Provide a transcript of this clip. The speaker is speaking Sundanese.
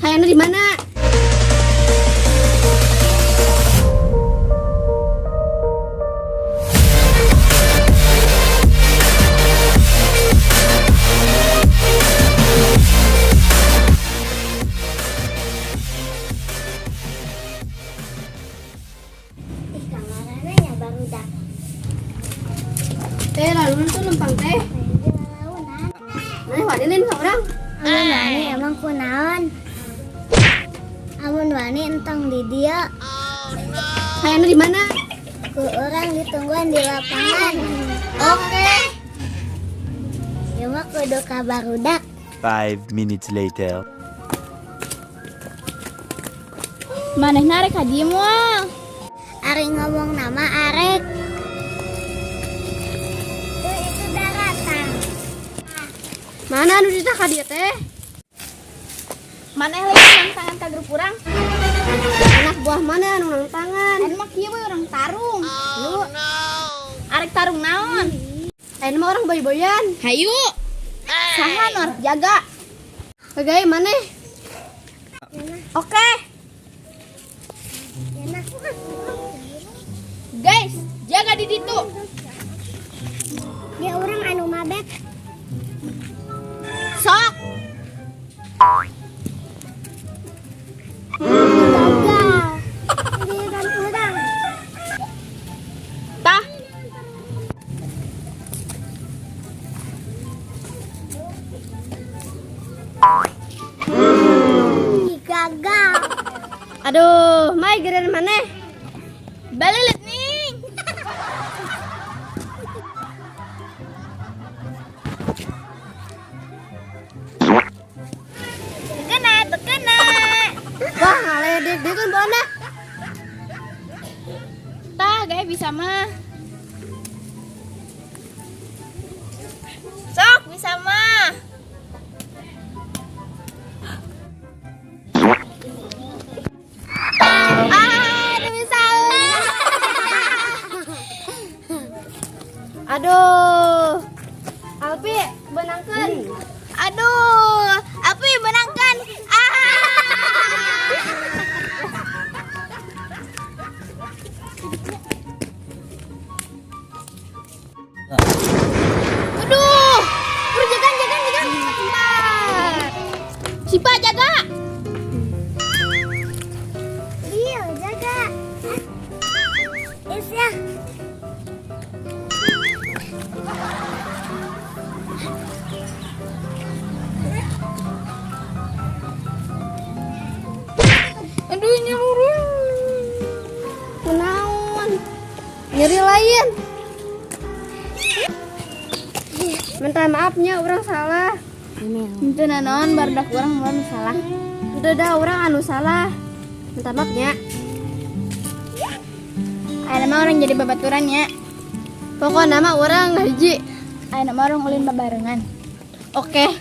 Hayangna di mana? Ih, kamarana nya barudak. Teh lalu tuh lempang teh. Lalaunan. Maneh wani lain ka urang? Amun wani emang kunaon? Amun wani entong di dieu. Hayangna di mana? Ku urang ditungguan di lapangan. Oke. Ieu mah kudu ka barudak. 5 minutes later. Manehna rek haji moal? Ari ngomong nama arek. Tuh, itu daratan. Mana anu ditah ka dieu teh? Maneh lain nangtangan ka grup urang? Anak buah mana anu nangtangan? Anu mah kieu we, urang tarung. Lu arek tarung naon? Ayeuna mah urang boy-boyan. Hayu. Saha nu arek jaga? Bagae maneh? Oke. Guys, jaga di ditu. Dia urang anu mabek. Sok. Gagal. Giliran urang. Tah. Ih, gagal. Aduh, mai giliran maneh. Balilit nih. Kena, kena. Wah, ngaledek dia kan bolana. Tah, gaya bisa mah. Sok, bisa mah. Ah, bisa. Aduh. Alpi, benangkeun. Aduh, Api menangkan. Ah. Aduh, udah jaga, jaga, jaga. Empat. Sipa jaga. Iya, jaga. Is ya. Aduh, nyelurun. Kunaon? Nyeri lain. Minta maafnya urang salah. Itu naon, barudak urang mau salah. Udah dah, urang anu salah. Minta maafnya. Ayeuna mah urang jadi babaturan ya. Pokokna mah urang hiji. Ayeuna mah urang ulin babarengan. Oke.